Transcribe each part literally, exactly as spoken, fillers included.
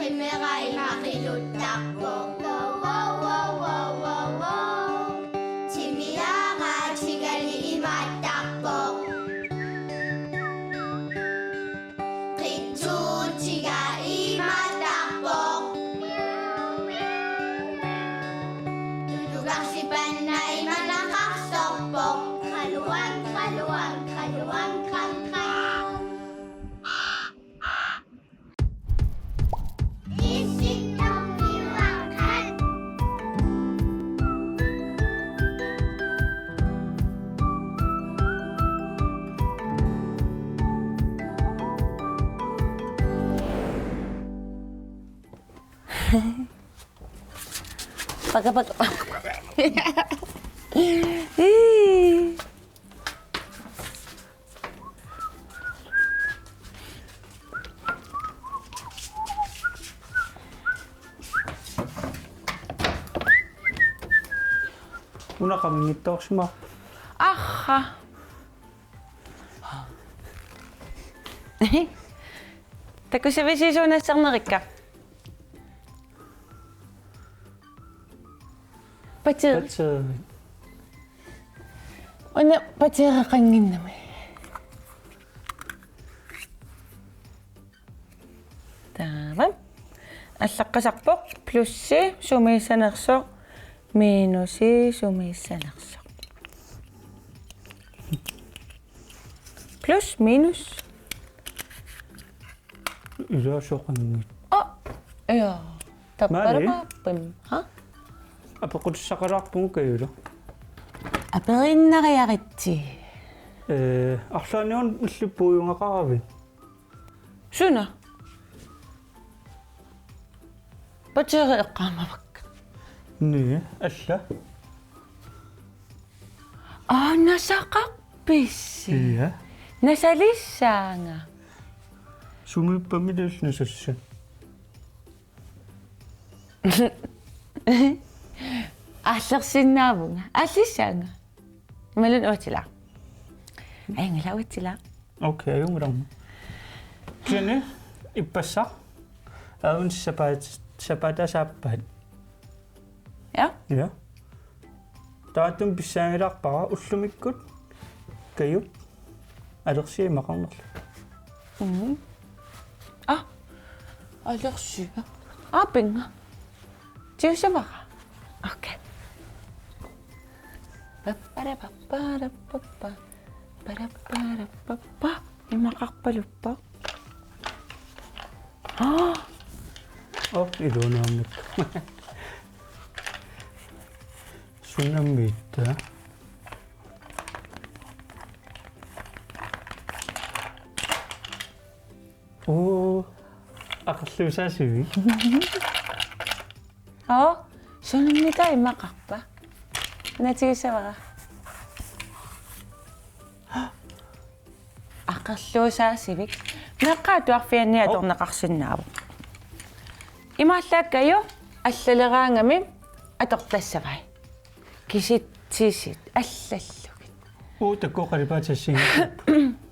Timera ima qiluttarpoq. Wow, wow, wow, wow, wow, wow. Timiara tigali imaattarpoq. Qitsuutiga imaattarpoq. Tulugarsipanna imanaqarsorpoq. Qaluan, qaluan, qaluan, qan, qan. Paka, paka, paka. Ih. Una qaminngitsoorsimaarpoq. Aha. Takussavisi suunassarnerikka? Bateri. Bateri. Una bateriqannginnami. Taava. Allaqqasarpoq plussi sumiissanersoq, minusi sumiissanersoq. Plus, minus. Ilaasoqanngit. Oh, ja. Mali? Tappalaqarpim. Ha? Apeqqutissaqalaarpugut Kajula. Aperiinnariaritsi. Ee, arlaanniuna illit puigungaqaravit? Suna? Bateri eqqaamavakka. Nii, alla. Aa, nasaqarpisi? Ja. Nasalissaanga? Sumiippammi tassa nasassat? Aallersinnaavunga. Aallissaanga? Imaluunniit uatsilaaq. Ajunngilaq, uatsilaaq. Okay, ajunngilaq. Kisianni ippassaq. Aavun sapaat, sapaatip aappaat. Ja? Ja. Taamaattumik pissaanngilarpara ullumikkut Kaju alersia imaqarnerlugu. Mhm. Ah, alersia. Aa, pinga. Tigusavara. Okay. Pappara, pappara, pappa. Para, para, pappa. Imaqarpaluppoq? Ah. Oh, iluanaarnik. Sunammiitta? Oo, aqerluusaasivik? Oo, sunammita imaqarpa? Una tigusavara. Aqerluusaasivik. Meeqqat atuarfianni Oo. Atorneqarsinnaavoq. Imaallaat Kaju allaleraangami atortassavai. Kisitsisit allallugit. Uu, takuuk qalipaatit assigiinngitsut.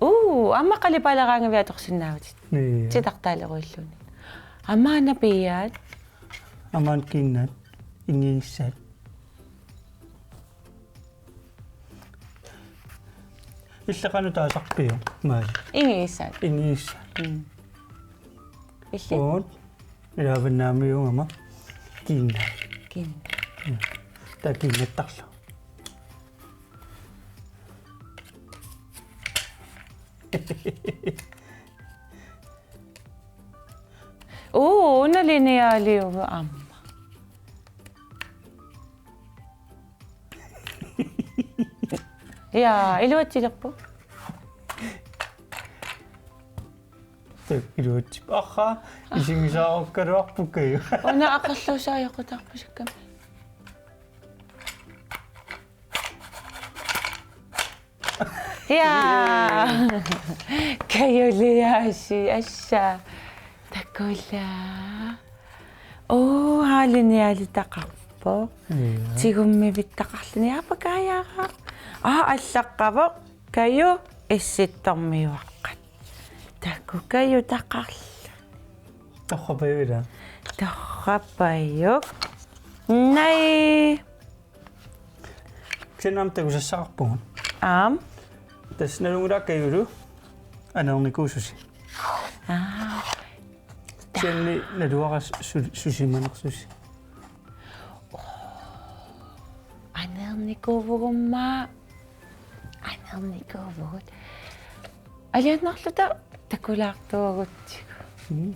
Uu, aamma qalipaaleraangavit atorsinnaavutit. Nii. Titartaaleruilluunniit. Aamma napiaat. Aamma kiinnaat. Ingigissaat. Illit qanoq taasarpiuk, Maali? Ingigissaat. Ingigissaat. Mm. Illit? Uut. Ilaavannaamiugama kiinnaat. Kiinnaat. Mm. Taava kiinnattarlugu. Uu, una linealiuvoq aamma. Ja, iluatsilerpoq. Takuuk iluatsippoq. Aha, isigisaarukkaluarput Kaju. Una aqerluusaajoqutaarpusakkami. Ja. Kajuliaasi, assa. Takula. Oo, haa linealitaqarpoq. Ja. Tigummivittaqarluni aapakaajaaraq. Aa, allaqqavoq. Kaju issittormiuaqqat. Takuuk Kaju taqarlu. Torrapajuvila. Torrapajuk. Nai. Kisianni aamma takusassaqarpugut. Aam. Tassa nalunngilara Kajulu aneernikuususi. Aa. Kisianni naluara su-, susimanersusi. Aneernikuuvugut aamma. Aneernikuuvugut. Alianarluta takulaartuagutsigu. Mm.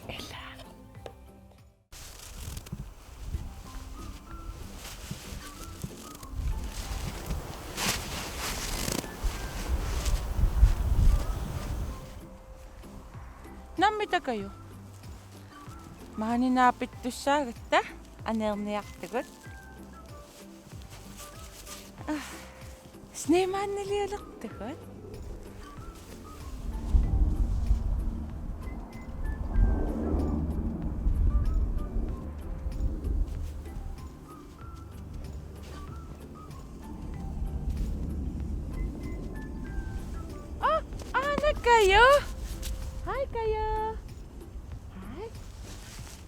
Ila. Nammineq Kaju. Maani naapittussaagatta aneerniartugut. Ah, snemandiliulertugut. Aa, aana Kaju. Hej, Kaju. Hej.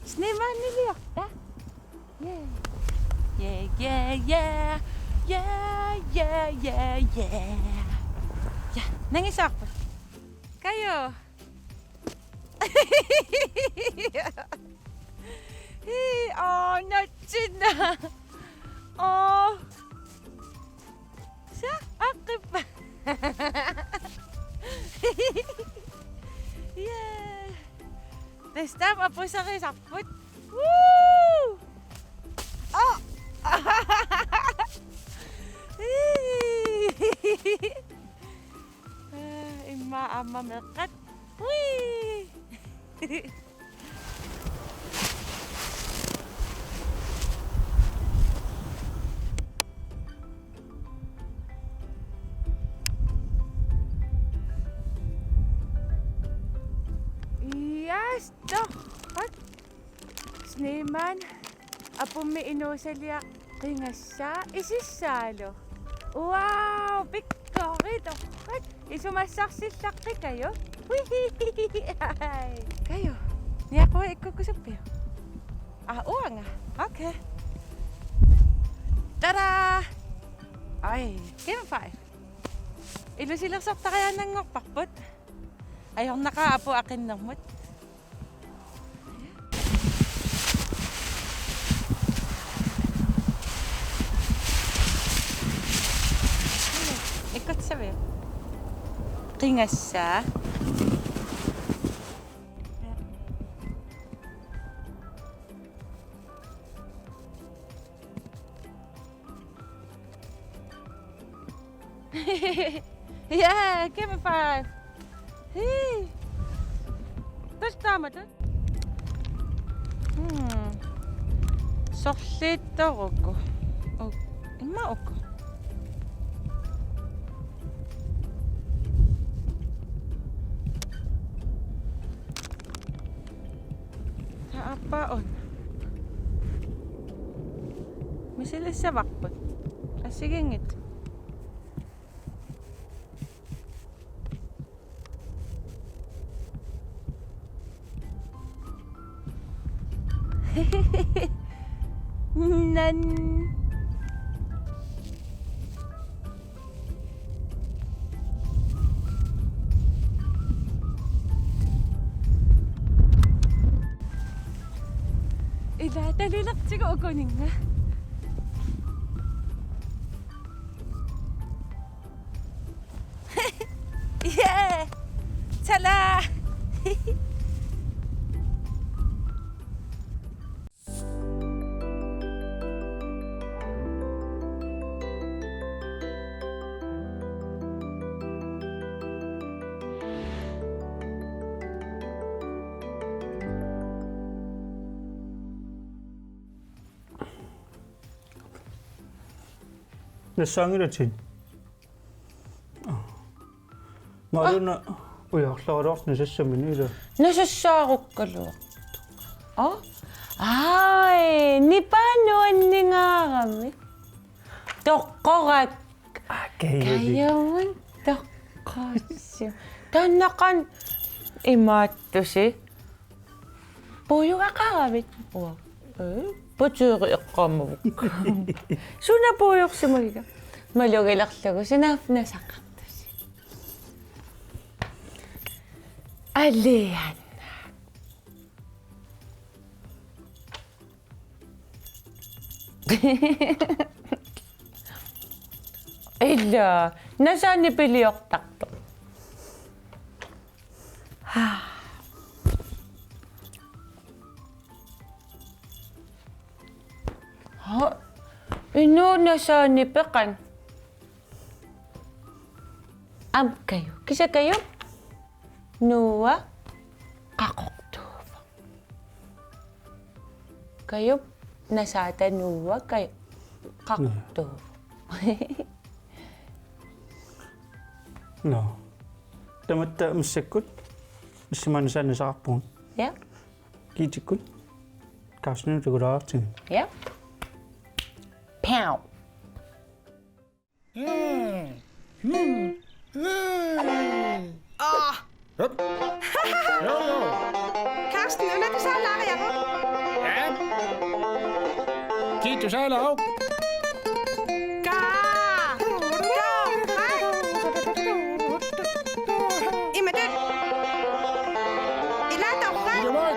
Snemandiliorta. Yeah. Yeah, yeah, yeah. Yeah, yeah, yeah, yeah. Ja, nangisaarput. Kaju. Hii, aa, natsina. Aa. Sa, aqqippa. Yeah. Tassa taama apuuserisarput. Woo! Aa. Hii. Aa, immaqa aamma meeqqat. Wii! Yes, torrak. Snemand. Apummi inuusaliaq qingassaa isissaalu. Wow, pikkorik torrak. Isumassarsillaqqit Kaju. Wihii. Kaju. Niaqui ikkukkusuppiuk? Aa, uanga. Okay. Tada! Ai, game five. Ilusilersortariaannanngorparput. Ajornaqaaq apuup aqinnermut. Ikkutissavia? Qingassaa. Yeah, give me five. Hii. Tassa taama. Hmm. Sorliittoq uku. U-, immaqa uku. Taava una. Misilissavarput. Assigiinngitsut. Nan. Ila talilertigu ukuninnga. Yeah! Tada! Nassaanngilatit. Naluna ujarlaraluarsi nasassamini ila. Nasassaarukkaluartoq. Aa? Ai, nipaa nuanningaarami. Toqqoraak. Aa, Kajuli. Kajuvik toqqoraassi. Taanna qanoq imaattusi? Puujugaqaravit? Uanga. Ee, putuuri eqqaamavut. Suna puujorsimagiga? Malugilerlugu sunaaffa nasaqartusi. Aliana. Ila, nasaanni piliortartoq. Ha, inuk nasaanni peqan. Aamma Kaju. Kisianni Kaju. Noah qaqortuuvoq. Kajup nasaata Noah Kaju qaqortuuvoq. Nå. Tamatta massakkut. Isima nasaanni nasaqarpugut. Ja. Giitikkut. Karstenimut takulaartigu. Ja. Pow. Ah. Hup. Jo, jo. Karsten, una tusaalaariaruk? Ja. Giit tusaalaaruk? Kaa. Kaa. Imatut. Ilaa torrak. Ilumut.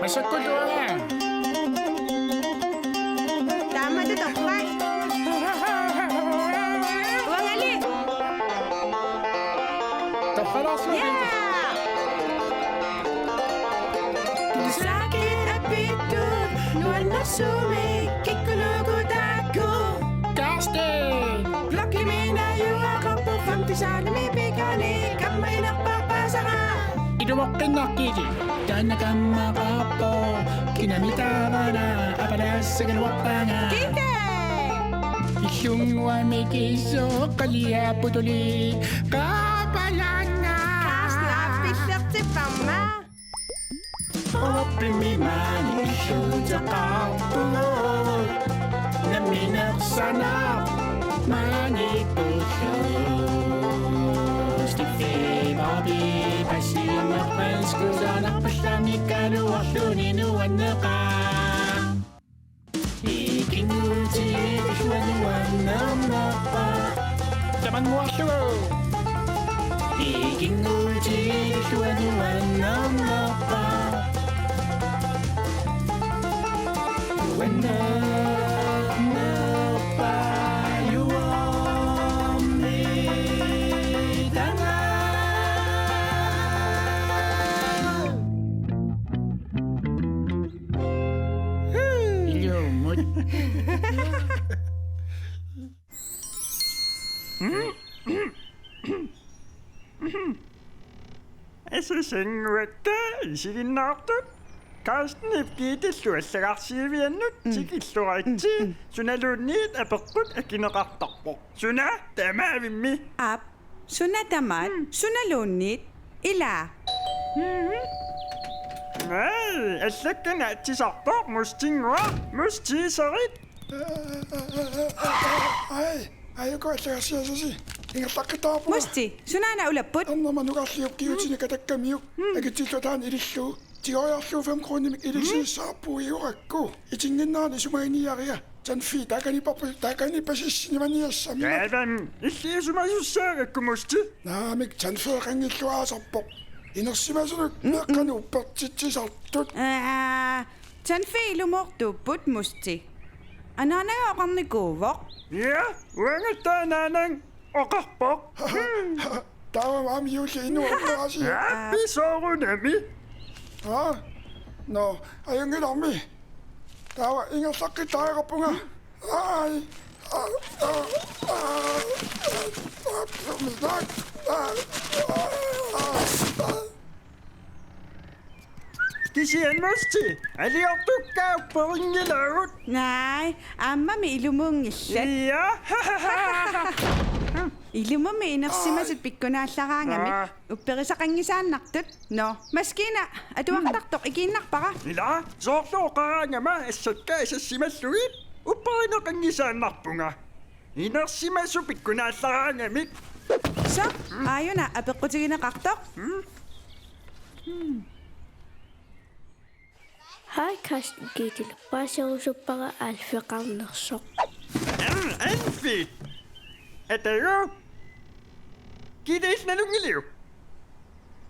Massakkut uanga. Taamatut torrak. Uangali. Torralaarsuit. Ja. Tusaakit apittut nuannersuumik kikkunuku taakku. Karsten! Blokkimi najugaqarpoq femte saalimi pikani kammaginerpaasara. Ilumoqqinnaqqili. Taanna kammaqarpoq. Kinami taavana apalassagaluarpaanga. Kite! Illunnguamik iissoq qaliapputuli qaapalaannga. Karsten, aappillertipparma. Oppimi maani illuuteqarpugut. Nammineq sanap maani pullu. Stiffi Bobby passimarpansku sanarpallamik kaluarluni nuanneqaaq. Ikinngutigiilluarnernerpa. Tamannguarlugu. Ikinngutigiilluarnernerpa. Nuannernerpa juormi tanga. Ilumut. Asasannguakka isiginnaartut. Karstenip Giitillu allagarsiiviannut tikilluaritsi. Sunaluunniit apeqqut akineqartarpoq. Suna tamaavimmi? Aap. Suna tamaat, mm, sunaluunniit, ilaa. Mm. Ai, allakkat naatsisarpoq Mustinngua, Musti, sorit. Ai, ai, uku allagarsiasasi. Ingerlaqqittarpunga. Musti, sunaana ulapput? Ernerma nukarliup kigutini katakkamiuk. Mm. Akitsillugu taanna ilillugu. Tigoriarlugu fem kronimik ilisiissaarpugut iorakku. Itinnginnerani isumaginiaria. Tandfee taakaniipparput, taakaniippasissinimaniassammat. Taavami illit isumasussaagakku, Musti. Naamik, Tandfeeqanngilluinnarpoq. Inersimasunut meeqqanut uppertitsisartut. Aa, Tandfee ilumoortuupput, Musti. Anaanaga oqarnikuuvoq. Ja, uangattaaq anaanaga oqarpoq. Taava aamma juulli inua oqarasi. Aappi soorunami. Aa? Nå, ajunngilarmi. Taava ingerlaqqittariaqarpunga. Ai. Aa, aa, aa, aa, aa, aa, aa, aa. Kisianni Musti, aliortukka upperinngilagut. Naaj, aammami ilumuunngillat. Ja. Ilumummi inersimasut pikkunaallaraangamik. Aa. Upperisaqanngisaannartut. Nå, maskiina atuartartoq ikiinnarpara. Ila, soorlu oqaraangama assakka asassimallugit upperineqanngisaannarpunga. Inersimasut pikkunaallaraangamik. Så, aajuna apeqqutigineqartoq. Mm. Hej, Carsten. Gitte, paasiusuppara alfeqarnersoq. Am, Alfie! Atagu? Gitte, illit nalunngiliuk?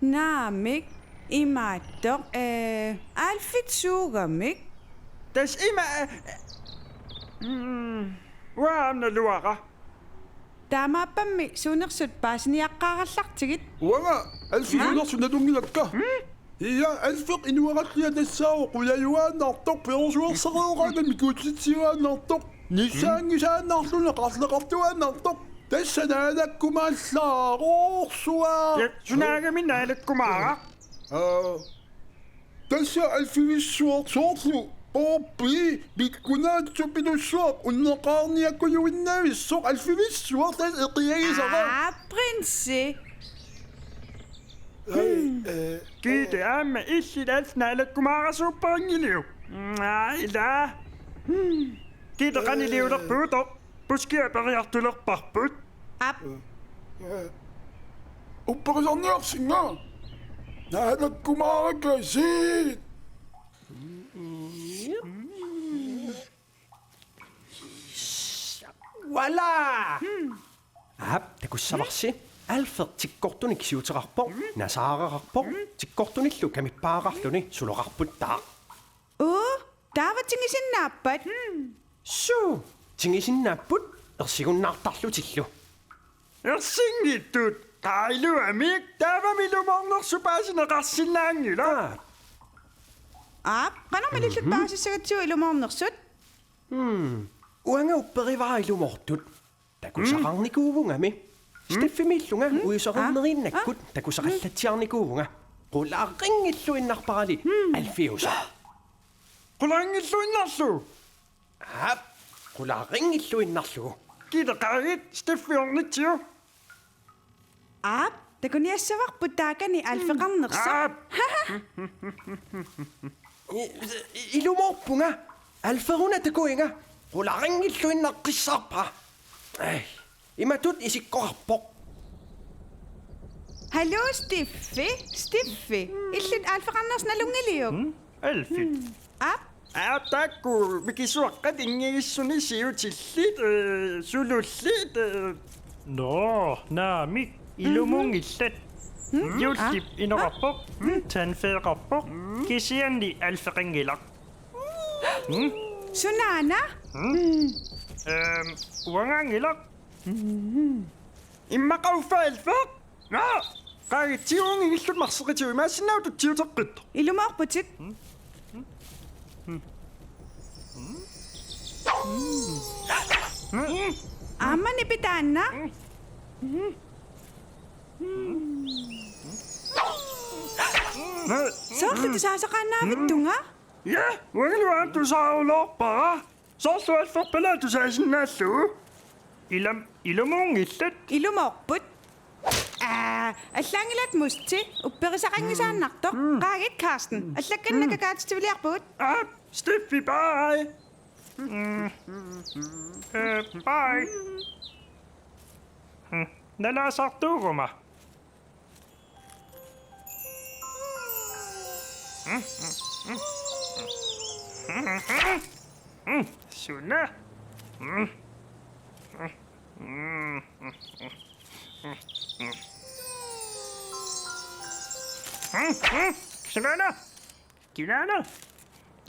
Naamik, imaattoq, ee, Alfit suugamik? Tassa ima, ee, mm, uanga aamma naluara. Taamaappammi suunersut paasiniaqqaarallartigit. Uanga Alfit. Aa? Suunersut nalunngilakka. Mm? Ia, Alfeq inuarallia tassaavoq qulajuaannartoq, perusuersareeraangami kuutsitsiuaannartoq, nissaanngisaannarluni qarleqartuaannartoq. Tassa naalakkumaallaaroorsuaq. Ja, sunaagami naalakkumaaraq? Aa. Tassa Alfivissuaq soorlu poorpii, pikkunaatsupillussuaq, unneqqaarniakkujuinnavissoq Alfivissuaq, tassa eqiagisara. Aa, prinsi. Hej, eh, Gitte, aamma illit allat naalakkumaarasuupparinngiliuk? Aa, ila. Gitte, qaniliulerpugut? Puskia periartulerparput. Aap. Eh, upperisarniarsinga. Naalakkumaarakasiit. Voilà! Aap, takussavarsi. Alfeq tikkortunik siuteqarpoq, nasaaraqarpoq, tikkortunillu kamippaaqarluni suloqarputtaaq. Uu, taava tingisinnaappat? Suu, tingisinnaapput ersigunnaartarlutillu. Ersinngitsut, qaa, iluamik, taavami ilumoornersut paasineqarsinnaanngilaq. Aa. Aap, qanormi ilillit paasissagatsigu ilumoornersut? Hmm. Uanga upperivara ilumoortut. Takusaqarnikuuvungami. Steffimiillunga uisoqarneriinnakkut takusaqallatsiarnikuuvunga. Qularinngilluinnarparali Alfiusoq. Qularinngilluinnarlugu? Aap, qularinngilluinnarlugu. Gitte, qaagit, Steffi ornitsigu. Aap, takuniassavarput taakani alfeqarnersoq. Aap. I-, i-, ilumoorpunga. Alferuna takuinga. Qularinngilluinnaqqissaarpara. Ai, imatut isikkoqarpoq. Hallo, Steffi. Steffi, illit alfeqarnersoq nalunngiliuk? Hmm? Alfit? Aap. Aap, taakku mikisuaqqat inngigissunik siutillit, eh, sulullit, eh. Nå, naamik, ilumunngillat. Hmm? Juullip inoqarpoq, tandfeeqarpoq, kisianni alfeqanngilaq. Hmm? Sunaana? Hmm? Ehm, uangaanngilaq. Immaqa uffa alfeq? Naa! Qaagit, tiguunngillutit marseqitigut, imaassinnaavoq tutsiuteqqittoq. Ilumoorputit. Aamma nipi taanna. Soorlu tusaasaqaannaavittunga? Ja, uangalu aamma tusaaruloorpara. Soorlu alferpalaaq tusaasinnaallugu. Ilam-, ilumunngillat. Ilumoorput. Aa, allaanngilaq Musti, upperisaqanngisaannartoq. Qaagit Carsten, allakkanik nakakaatitsiviliarpugut. Aap, Steffi, bye. Mm. Eh, bye. Mm, nalaasartuuguma. Suna? Kinaana? Kinaana?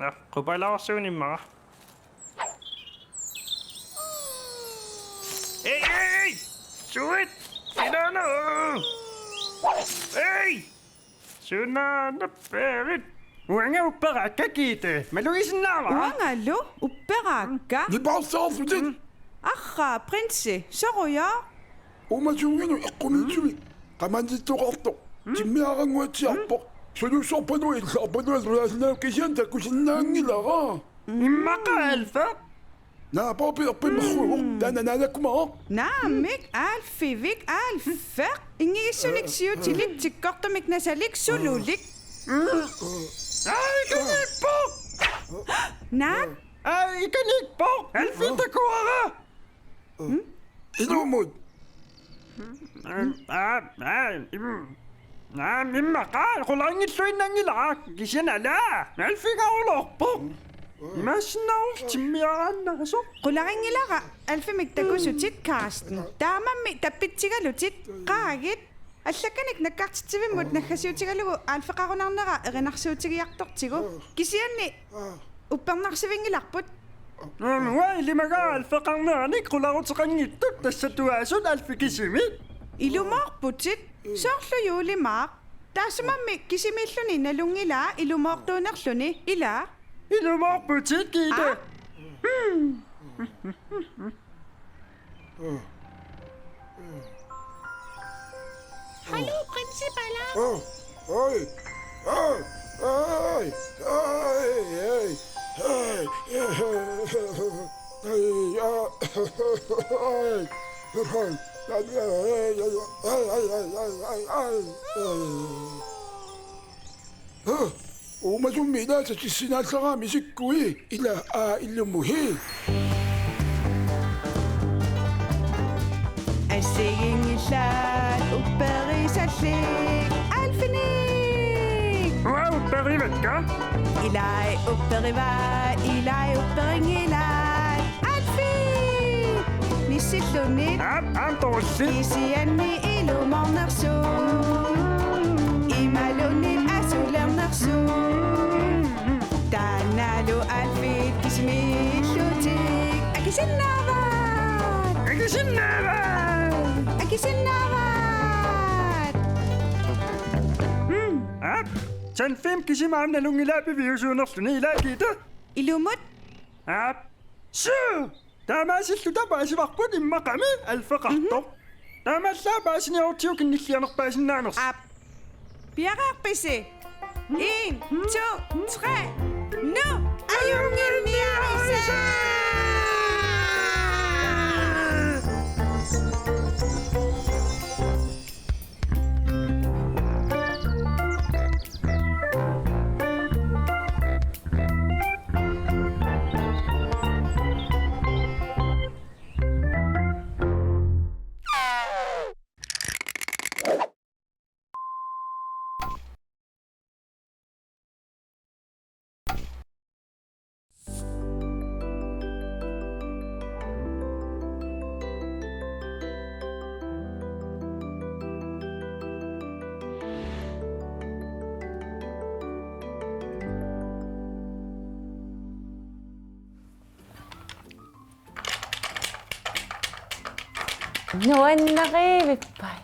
Aa, qupalaarsuunimmaqa. Ei, ei, ei! Suit! Kinaana? Ei! Sunaana peerit? Uanga upperaakka, Gitte. Malugisinnaavara? Uangalu upperaakka. Nipaarsaarlutit. Arraa, prinsi, sorujuk? Uumasuunnginnami eqqumiitsumik qamannittoqartoq. Timmiarannguatsiarpoq. Sulussorpalua illaarpalua sulaasinnaavoq, kisianni takusinnaanngilara. Immaqa alfeq? Naa, paapi erpimmerruuvoq. Taanna naalakkumaaraq. Naamik, alfivik, alfeq. Inngigissunik siutilik, tikkortumik nasalik, sululik. Aa, ikaniippoq! Naa? Aa, ikaniippoq! Alfit takuara! Ilumut. Aa, aa, im. Naamik immaqa qularinngilluinnanngilara, kisianni ala, Alfigaruloorpoq. Imaassinnaavoq timmiaraannaasoq. Qularinngilara, Alfimik takusutit, Carsten. Taamammi tappitsigalutit, qaagit. Allakkanik nakkartitsivimmut naggasiutigalugu Alfeqarunarnera erinarsuutigiartortigu. Kisianni uppernarsivinngilarput. Uanga ilimagaara Alfeqarneranik qularuteqanngitsut, tassa tuaasut Alfik kisimi. Ilumoorputit, soorlu juulimaaq. Taassumami kisimiilluni nalunngilaa ilumoortuunerluni, ilaa? Ilumoorputit, Gitte. Aa? Hmm. Hallo, prinsipala. Oj, oj, oj, oj, oj, oj, oj, oj, oj, oj. Uumasummi ilaasa tissinaallarami sikkui, ila aa illummuhi. Assigiinngillat upperisallit Alfinik. Uanga upperivakka. Ilai upperivaa, ilai upperinngilai. Alfi! Nissilluni. Aap, aamma torulli. Kisianni ilumoornersoq. Imaluunniit asulernersoq. Taannalu Alfit kisimiillutik. Akisinnaavat! Akisinnaavat! Akisinnaavat! Hmm, aap. Sandfimp kisimi aamma nalunngilaa piviusuunerluni, ilaa Gitte? Ilumut. Aap. Suu! Taamaasilluta paasivarput immaqami Alfeqartoq. Mhm. Taamaallaat paasiniarutsigu kinnillianerpaasinnaanersoq. Aap. Piareerpisi? En, to, tre. Nu! Ajunnginniarisa! Nuannarivippai.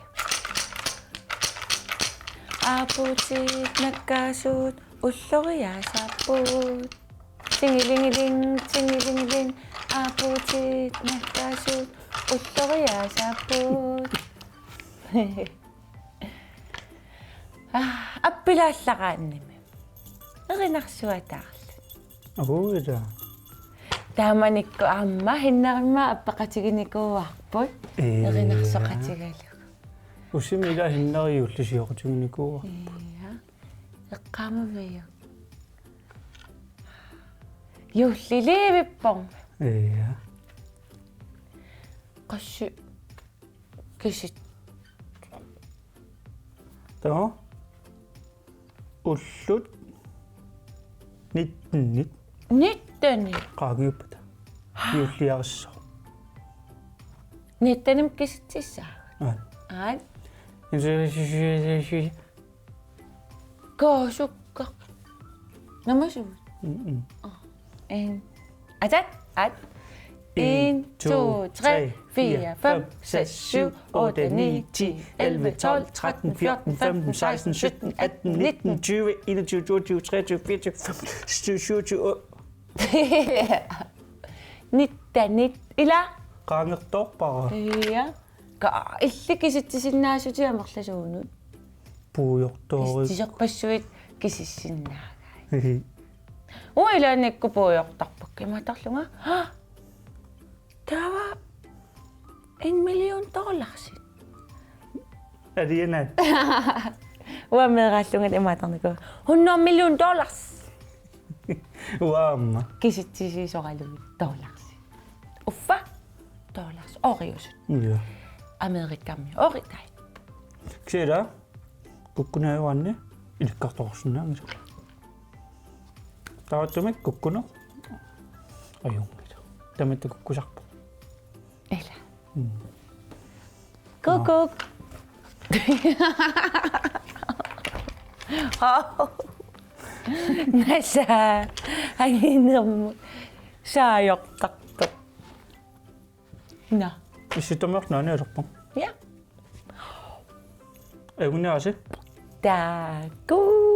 Aapuutit nakkaasut ulloriaasaapput. Tingilingiling, tingilingiling, aapuutit nakkaasut ulloriaasaapput. Ah, appilaallaraannimi. Erinarsuataarlu. Apuuta. Taamanikkut aamma Hinnarimma appeqatiginikuuarput. Ee. Erinarsoqatigalugu. Ussimi ila Hinnari juullisioqatiginikuuarput. Ia. Eqqaamaviuk? Juulliliivippoq. Ia. Qassi kisit. Taava ullut nittenit. Nittenit. Qaangiuppata. Juulliarissaaq. Nittenimut kisitsissaagut. Aa. Aa. Kaasukka. Namasugut. Mm-mm. En. Atat, at. En, to, tre, fire, fem, seks, syv, otte, ni, ti, elleve, tolv, tretten, fjorten, femten, seksten, sytten, atten, nitten, tyve, enogtyve, toogtyve, treogtyve, fireogtyve, femogtyve, syvogtyve, o-, nitten, nitten, ila? Qaangertoorpara. Ja. Ka-, illit kisitsisinnaasutit amerlasuunut. Puigortooruk. Kisitsisorpassuit kisissinnaagaat. Hihi. Uanga ilaannikkut puigortarpakka imaattarlunga. Taava en million dollarsit. Alianaat. Uanga meeraallunga imaattarnikuuvunga. Hundrede million dollars. Uanga aamma. Kisitsisiisoralugit dollars. Uffa dollars ooriusut. Ja. Amerikami ooritai. Kisianni ila Kukkuneq ajugaanni ilikkartorsinnaanngilaq. Taavatsumik kukkuneq ajunngilaq. Tamatta kukkusarpoq. Ila. Mm. Kukuk. Nasa. Anginermut. Saajortartoq. Nå. Issittomiornaani alerpang. Ja. Egunniarsi. Taakku.